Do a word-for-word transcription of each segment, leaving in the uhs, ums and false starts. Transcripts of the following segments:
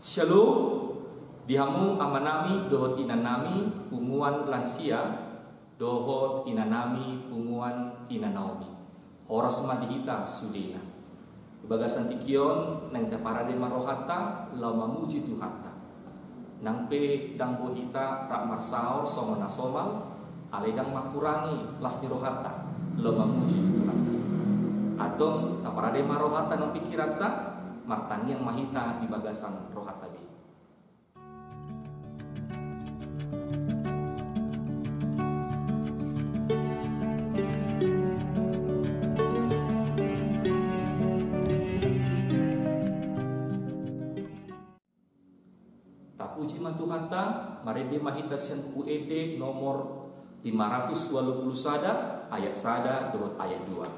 Shalom. Di hamu amanami dohot inanami punguan lansia, dohot inanami punguan ina Naomi. Horas ma di hita sudena. Di bagasan tingki on naeng taparade ma rohanta laho mamuji Tuhanta. Nang pe ndang boi hita rap marsaor songon na somal, alai ndang mangkurangi las ni rohanta laho mamuji Tuhanta. Antong taparade ma rohanta nang pingkiranta, martangiang ma hita di bagasan rohanta be. Tapuji ma Tuhanta, marende ma hita sian Buku Ende nomor lima ratus walu pulu sada, ayat sada dohot ayat dua.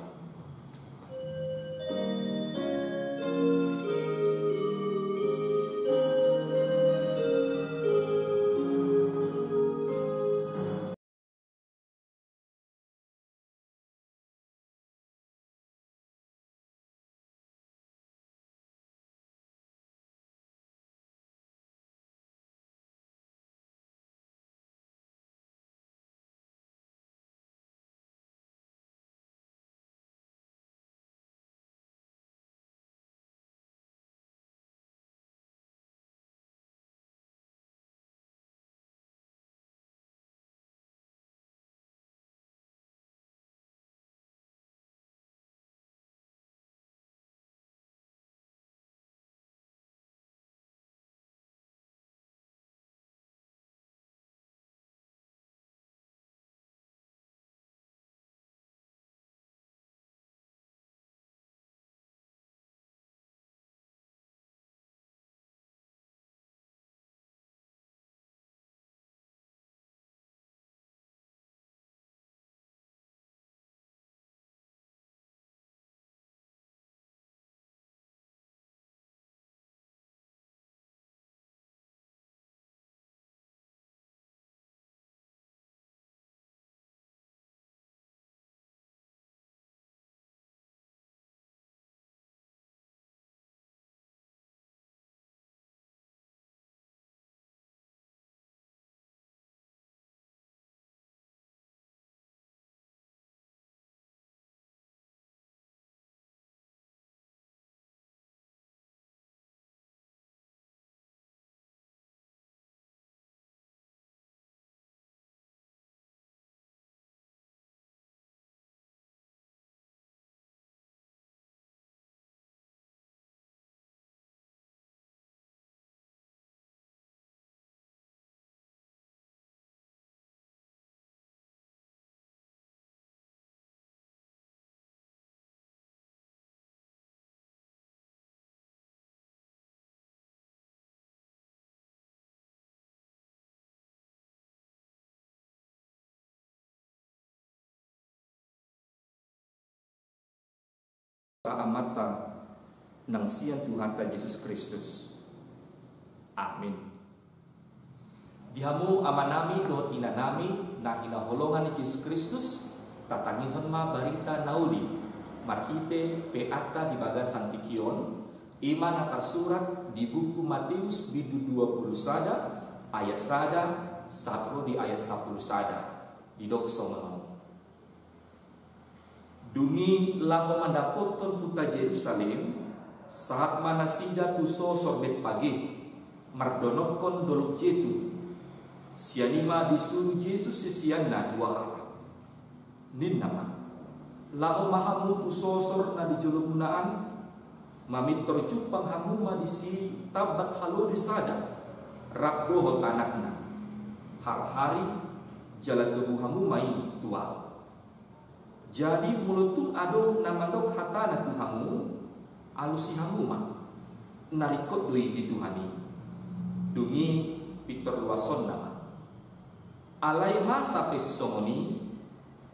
Amanta nang sian Tuhanta Jesus Kristus. Amin. Di hamu amanami dohot inanami na hinaholongan ni Jesus Kristus, tatangihon ma barita na uli marhite peanta di bagasan tingki on, i ma na tarsurat di buku Mateus bindu dua pulu sada ayat sada sahat ro di ayat sampulu sada. Didok songon on. Dung i laho mandapothon huta Jerusalem, sahat ma nasida tu sosor Betpage, mardonokkon dolok Jetun. Sian i ma disuru Jesus siseanna dua halak. Ninna ma, laho ma hamu tu sosor na di jolomuna an, mamintor jumpang hamu ma disi tambat halode sada, rap dohot anakna. Harhari, jala tobu hamu ma i tu ahu. Jadi molo tung adong na mandok hatana tu hamu, alusi hamu ma, na ringkot do i di Tuhan i. Dung i pintor luashonna ma. Alai masa pe sisongon i,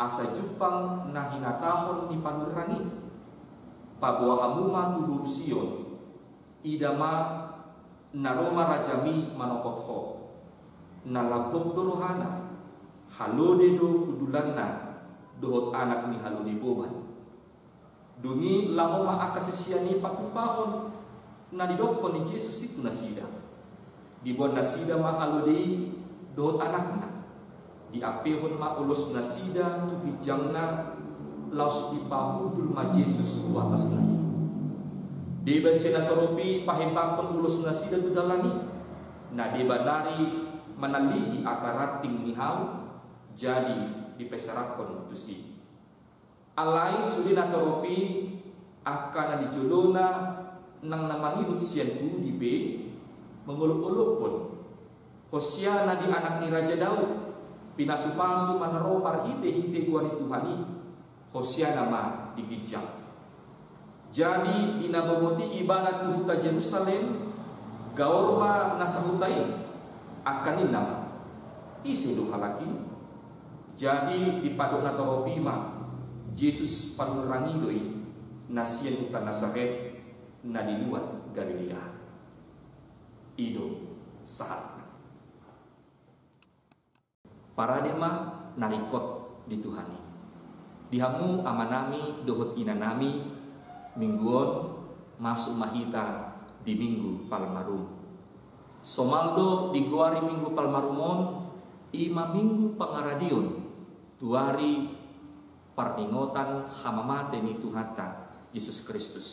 asa jumpang na hinatahon ni panurirang i. Paboa hamu ma tu boru Sion. Ida ma na ro ma rajami manopot ho. Na lambok do rohana, halode do hundulanna, dohot anak ni halode boban. Dung i laho ma angka sisean i patupahon na nidokkon ni Jesus i tu nasida. Diboan nasida ma halode i dohot anakna. Diampehon ma ulos nasida tu ginjangna, laos dipahundul ma Jesus tu atasna i. Deba sian natorop i pahembangkon ulos nasida tu dalan i, na deba nari manalihi angka ranting ni hau, jadi dipeserahkon tusi. Alai sude natorop i, angka na di jolona nang na mangihut sian pudi pe mangolopolophon: Hosiana di anak ni Raja Daud, pinasupasu ma na ro marhitehite goar ni Tuhan i, Hosiana ma di ginjang. Jadi di na bongot i ibana tu huta Jerusalem, gaor ma na sahuta i, angka ninna ma: Ise do halak i? Jadi dipadok natorop i ma: Jesus Panurirang i do i, na sian huta Nasaret, na di luat Galilea. I do sahatna. Parade ma na ringkot di Tuhan i. Di hamu amanami dohot inanami, minggu on masuk ma hita di Minggu Palmarum. Somal do digoari Minggu Palmarum on, i ma Minggu Pangaradeon tu ari parningotan hamamate ni Tuhanta Jesus Kristus.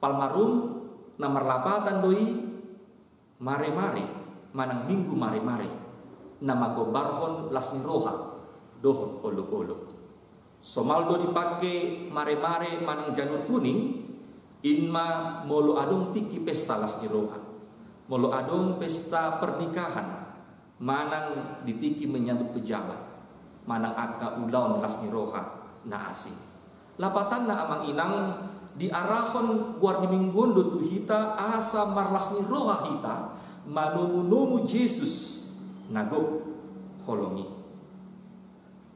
Palmarum na marlapatan do i Maremare manang Minggu Maremare, na manggombarhon las ni roha dohot olopolop. Somal do dipangke Maremare manang Janur Kuning, in ma molo adong tingki pesta las ni roha, molo adong pesta pernikahan, manang di tingki menyambut pejabat, manang angka ulaon las ni roha na asing. Lapatanna, amang inang, diarahon goar ni Minggu on do tu hita asa marlas ni roha hita manomunomu Jesus na gok holong i.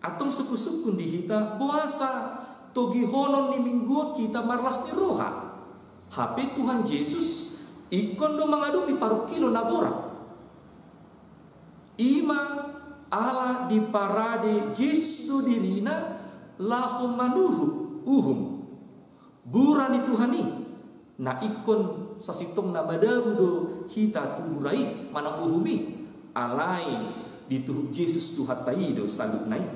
Antong sungkunsungkun di hita, boasa togihonon ni Minggu on hita marlas ni roha? Hape Tuhan Jesus ingkon do mangadopi parungkilon na borat. I ma ala diparade Jesus do dirina laho manuhuk uhum, bura ni Tuhan i, na ingkon sasintongna madabu do hita tu bura i manang uhum i, alai dituhuk Jesus Tuhanta i do saluhutna i.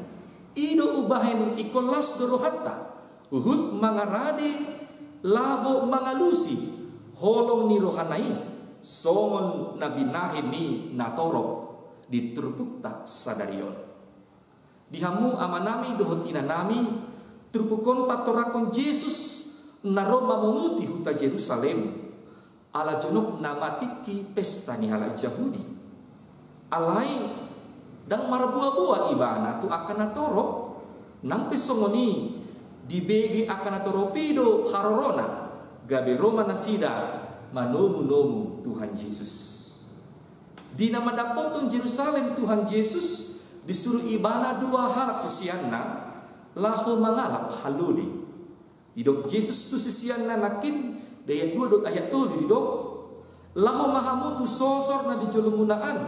I do umbahen ingkon las do rohanta huhut mangarade laho mangalusi holong ni rohana i, songon na binahen ni natorop di turpukta sadari on. Di hamu amanami dohot inanami, turpuk on pantorangkon Jesus na ro mamunguti huta Jerusalem, ala jonok nama tingki pesta ni halak Jahudi. Alai ndang marboaboa ibana tu angka natorop, nang pe songon i dibege angka natorop i do harorona, gabe ro ma nasida manomunomu Tuhan Jesus. Di na mandapothon Jerusalem Tuhan Jesus, disuru ibana dua halak siseanna laho mangalap halode. Didok Jesus tu siseanna nangkin, di ayat dua dohot ayat tolu didok: Laho ma hamu tu sosor na di jolomuna an,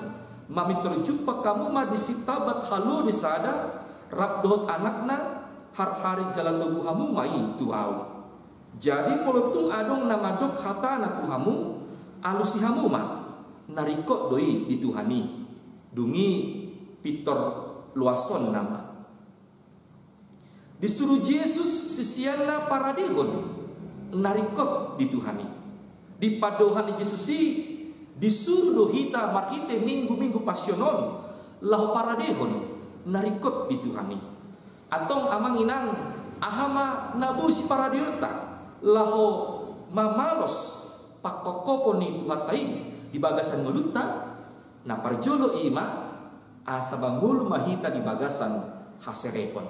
mamintor jumpang hamu ma disi tambat halode sada, rap dohot anakna, harhari jala togu hamu ma i tu ahu. Jadi molo tung adong na mandok hatana tu hamu, alusi hamu ma, na ringkot do i di Tuhan i. Dung i pintor loasonna ma. Disuru Jesus siseanna paradehon na ringkot di Tuhan i. Di pandohan ni Jesus i, disuru do hita marhite minggu-minggu Pasion on laho paradehon na ringkot di Tuhan i. Antong amang inang, aha ma na boi siparadeonta laho mamalos pangkophopon ni Tuhanta i di bagasan ngolunta? Na parjolo i ma, asa mangolu ma hita di bagasan haserepon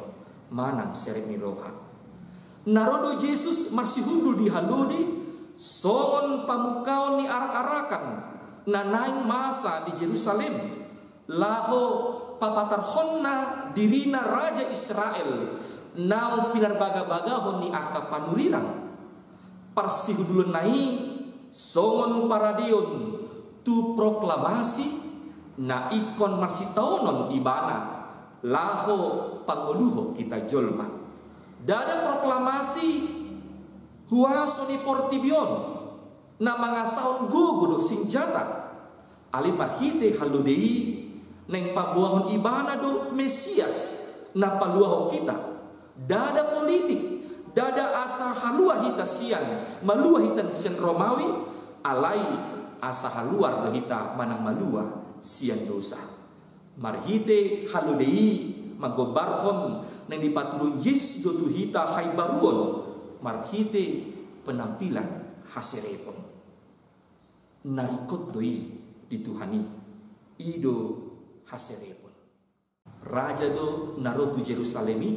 manang serep ni roha. Na ro do Jesus marsihundul di halode songon pamungkaon ni arak-arakan na naeng masa di Jerusalem, laho papatarhonna dirina raja Israel naung pinarbagabagahon ni angka panurirang. Parsihundulonna i songon paradeon tu proklamasi na ingkon marsitaonon ibana laho pangoluhon hita jolma. Ndada proklamasi huaso ni portibi on na mangasahon gogo dohot sinjata, Alai marhite halode i naeng paboahon ibana do Mesias na paluahon hita. Ndada politik, ndada asa haluar hita sian, malua hita sian Romawi, alai asa haluar do hita manang malua sian dosa. Marhite halode i manggombarhon naeng dipatuduhon Jesus do tu hita haibaruon marhite penampilan haserepon. Na ringkot do i di Tuhan i, i do haserepon. Raja do na ro tu Jerusalem i,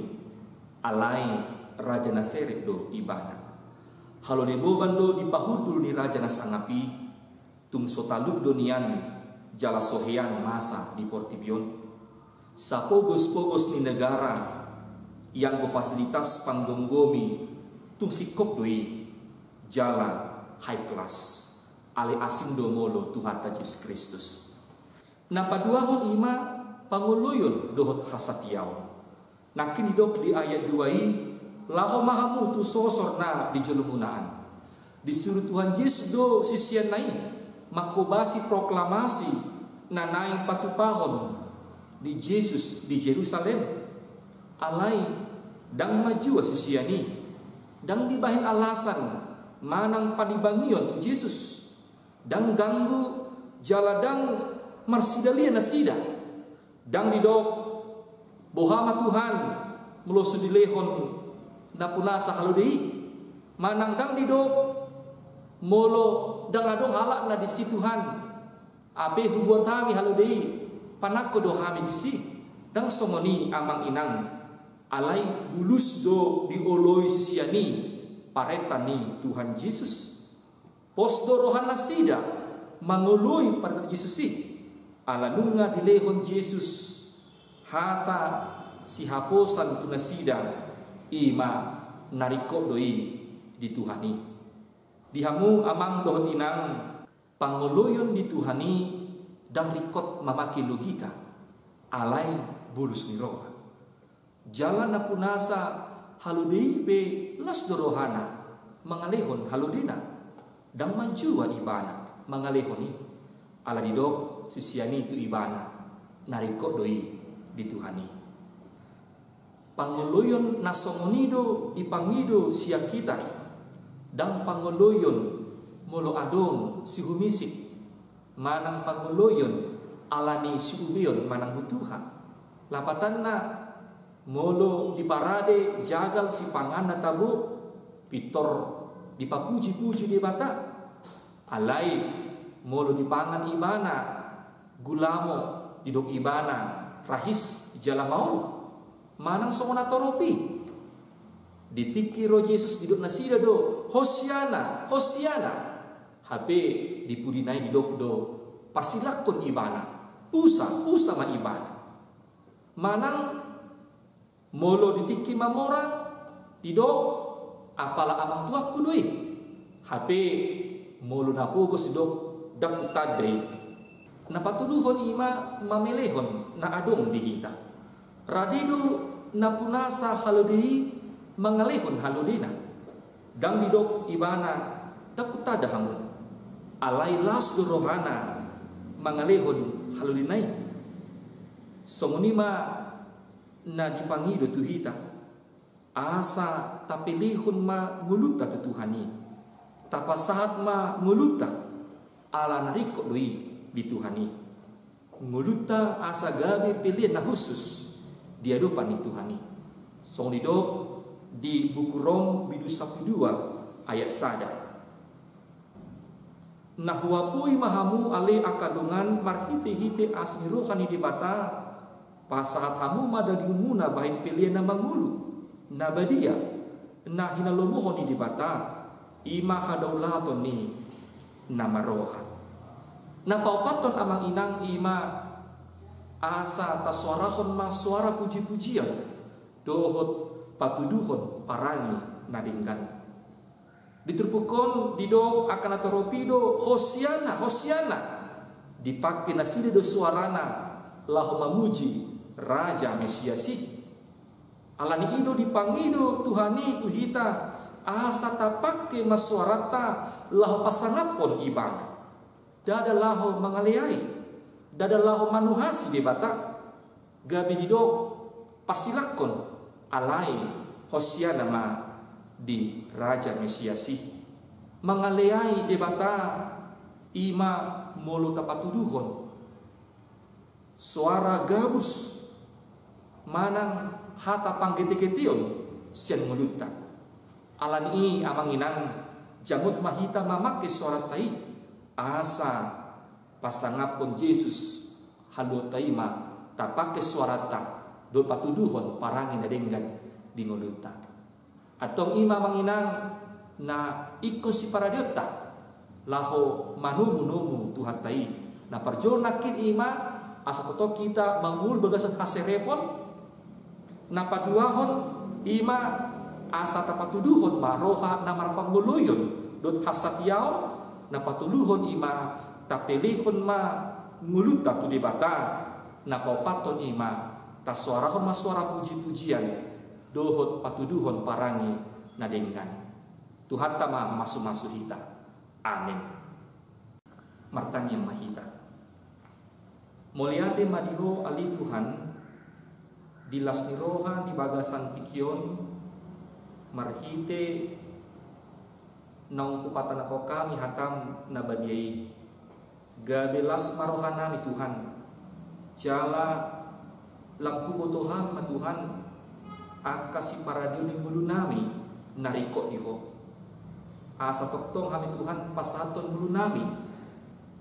alai raja na serep do ibana. Halode boban do di pahundul ni raja na sangap i, tung so talup do nian jala so hean masa di portibi on. Sapogos-pogos ni negara, ianggo fasilitas panggomgomi tung singkop do i, jala high class. Alai asing do molo Tuhanta Jesus Kristus. Na paduahon i ma pangoloion dohot hasatiaon. Nangkin didok di ayat dua i, laho ma hamu tu sosor na di jolomunaan. Disuru Tuhan Jesus do siseanna i manghobasi proklamasi na naeng patupahon ni Jesus di Jerusalem. Alai ndang manjua sisean i, ndang dibahen alasan manang panibangion tu Jesus. Ndang ganggu jala ndang marsidalian nasida. Ndang didok, boha ma Tuhan, molo so dilehon napunasa halode i. Manang ndang didok, molo ndang adong halak na disi Tuhan, ape hubuat hami halode i, panangko do hami disi. Ndang songon i amang inang. Alai bulus do dioloi sisean i parenta ni Tuhan Jesus. Pos do rohanasida mangoloi parenta ni Jesus i, ala nunga dilehon Jesus hata sihaposan tu nasida, i ma na ringkot do i di Tuhan i. Di hamu amang dohot inang, pangoloion di Tuhan i ndang ringkot mamake logika, alai bulus ni roha. Jala napunasa halode i pe las do rohana mangalehon halodena. Ndang manjua ibana mangalehon i. Ala didok sisean i tu ibana, na ringkot do i di Tuhan i. Pangoloion na songon i do dipangido sian hita. Ndang pangoloion molo adong sihumisik, manang pangoloion ala ni siubeon manang butuha. Lapatanna, molo diparade jagal sipanganna tabo, pintor dipapuji-puji Debata. Alai molo dipangan ibana gulamo, didok ibana rahis jala maol, manang songon na torop i. Di tingki ro Jesus didok nasida do, Hosiana, Hosiana. Hape di pudi nai didok do, parsilangkon ibana, pusa, pusa ma ibana. Manang molo di tingki mamora didok, apala amang tuanku do i. Hape molo na pogos didok, ndang hutanda i. Na patuduhon i ma mamelehon na adong di hita. Rade do napunasa halode i mangalehon halodena. Ndang didok ibana, ndang hutanda hamu. Alai las do rohana mangalehon halodena i. Songon i ma na dipangido tu hita. Asa tapelehon ma ngolunta tu Tuhan i. Tapasahat ma ngolunta. Ala na ringkot do i di Tuhan i. Ngolunta asa gabe pelean na hushus di adopan ni Tuhan i. Songon didok di buku Rom bindu sampulu dua ayat sada. Na huapoi ma hamu ale angka dongan marhite-hite asi ni roha ni Debata, pasahat hamu ma dagingmuna bahen pelean na mangolu, na badia, na hinalomohon ni Debata, i ma hadaulaton ni na marroha. Na paopathon amang inang i ma asa tasoarahon ma soara puji-pujian dohot patuduhon parange na denggan. Di turpuk on didok angka na torop i do Hosiana, Hosiana. Dipangke nasida do soarana laho mamuji Raja Mesias i. Ala ni i do dipangido Tuhan i tu hita asa tapangke ma soaranta laho pasangaphon Ibana. Ndada laho mangaleai, ndada laho manuhasi Debata, gabe didok parsilangkon, alai hosiana ma di Raja Mesias i. Mangaleai Debata i ma molo tapatuduhon soara gabus manang hata panggetegeteon sian ngolunta. Alani i, amang inang, jamot ma hita mamangke soaranta i, asa pasangaphon Jesus haluaonta i ma tapangke soaranta dohot patuduhon parange na denggan di ngolunta. Antong i ma, amang inang, na ingkon siparadeonta laho manomunomu Tuhanta i. Na parjolo nangkin i ma asa tongtong hita mangolu bagasan haserepon. Na paduahon i ma asa tapatuduhon ma roha na marpangoloion dohot hasatiaon. Na patoluhon i ma tapelehon ma ngolunta tu Debata. Na paopathon i ma tasoarahon ma soara pujipujian dohot patuduhon parange na denggan. Tuhanta ma mamasumasu hita. Amen. Martangiang ma hita. Mauliate ma di Ho ale Tuhan, di las ni roha di bagasan tingki on, marhite naung hupatanahon hami hataM na badia i. Gabe las ma rohanami, Tuhan. Jala lam huboto hami ma, Tuhan, angka siparadeon ni ngolunami na ringkot di Ho. Asa tongtong hami, Tuhan, pasahathon ngolunami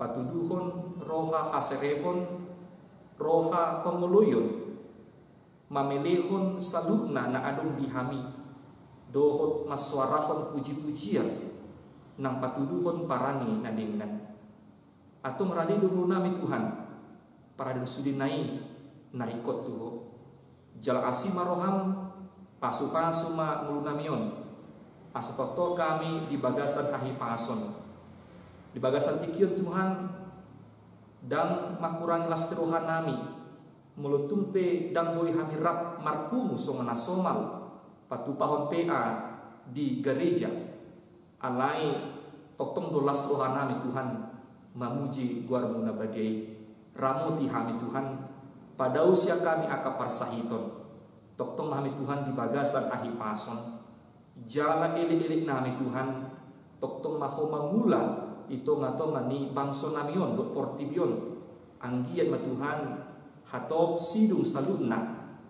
patuduhon roha haserepon, roha pangoloion, mamelehon saluhutna na adong di hami, dohot mansoarahon pujipujian nang patuduhon parange na denggan. Antong rade do ngolunami, Tuhan, paradeon sudena i na ringkot tu Ho. Jala asi ma rohaM, pasupasu ma ngolunami on, asa tongtong hami di bagasan hahipason. Di bagasan tingki on, Tuhan, ndang mangkurangi las ni rohanami, molo tung pe ndang boi hami rap marpungu songon na somal, patupahon P A di gareja. Alai tongtong do las rohanami, Tuhan, mamuji goarMu na badia i. Ramoti hami, Tuhan, padaosian hami angka parsahiton. Tongtong ma hami, Tuhan, di bagasan hahipason. Jala elek-eleknami, Tuhan, tongtong ma Ho mangula di tongatonga ni bangsonami on dohot portibi on. Anggiat ma, Tuhan, hatop sidung saluhutna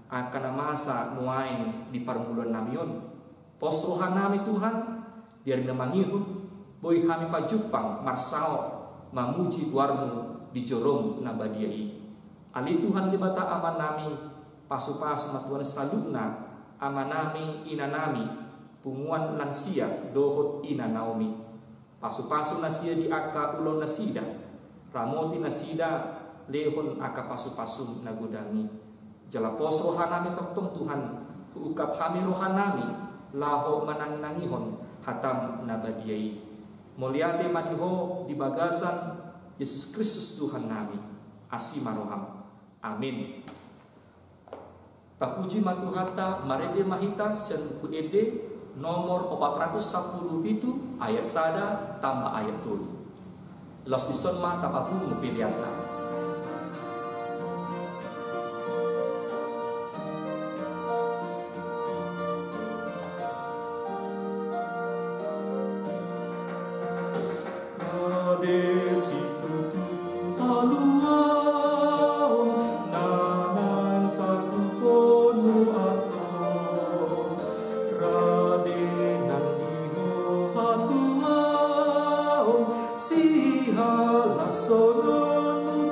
angka na masa nuaeng di parngoluannami on. Pos rohanami, Tuhan, di ari na mangihut boi hami pajumpang marsaor mamuji goarMu di joroM na badia i. Ale Tuhan Debata Amanami, pasupasu ma, Tuhan, saluhutna amanami, inanami, punguan lansia dohot Ina Naomi. Pasupasu nasida di angka ulaonnasida, ramoti nasida lehon angka pasupasuM na godang i. Jala pos rohanami tongtong, Tuhan, huungkap hami rohanami laho mananginangihon hataM na badia i. Mauliate ma di Ho di bagasan Jesus Kristus Tuhannami. Asi ma rohaM. Amin. Tapuji ma Tuhanta. Marende ma hita sian Buku Ende nomor opat ratus sampulu pitu, ayat sada tamba ayat tolu. Laos dison ma tapapungu peleanta. Rade situtu haluaon na naeng patuduhonmu antong. Rade nang di Ho hatuaon, sihalashononmu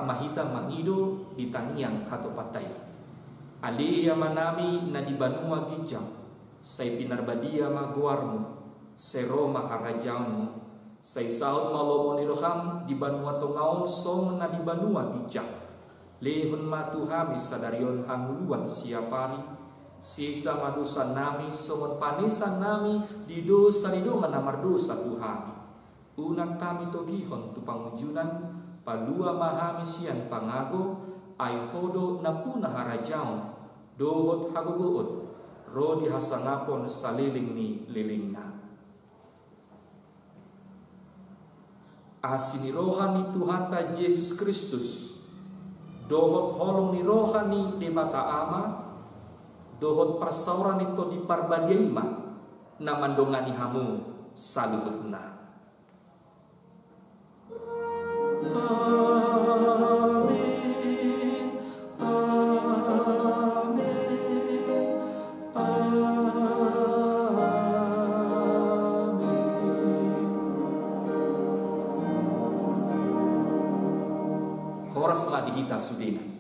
Ma hita mangido di tangiang hatopanta i. Ale Amanami na di banua ginjang, sai pinarbadia ma goarMu, sai ro ma harajaonMu, sai saut ma lomo ni rohaM di banua tonga on songon na di banua ginjang. Lehon ma tu hami sadari on hangoluan siapari, sesa ma dosanami songon panesanami di dosa ni dongan na mardosa tu hami. Unang hami togihon tu pangunjunan, palua ma hami sian pangago, ai Ho do nampuna harajaon, dohot hagogoon, ro di hasangapon saleleng ni lelengna. Asi ni roha ni Tuhanta Jesus Kristus, dohot holong ni roha ni Debata Ama, dohot parsaoran ni Tondi Parbadia i ma na mandongani hamu saluhutna. Amen. Amen. Amen. Horas ma di hita sudena.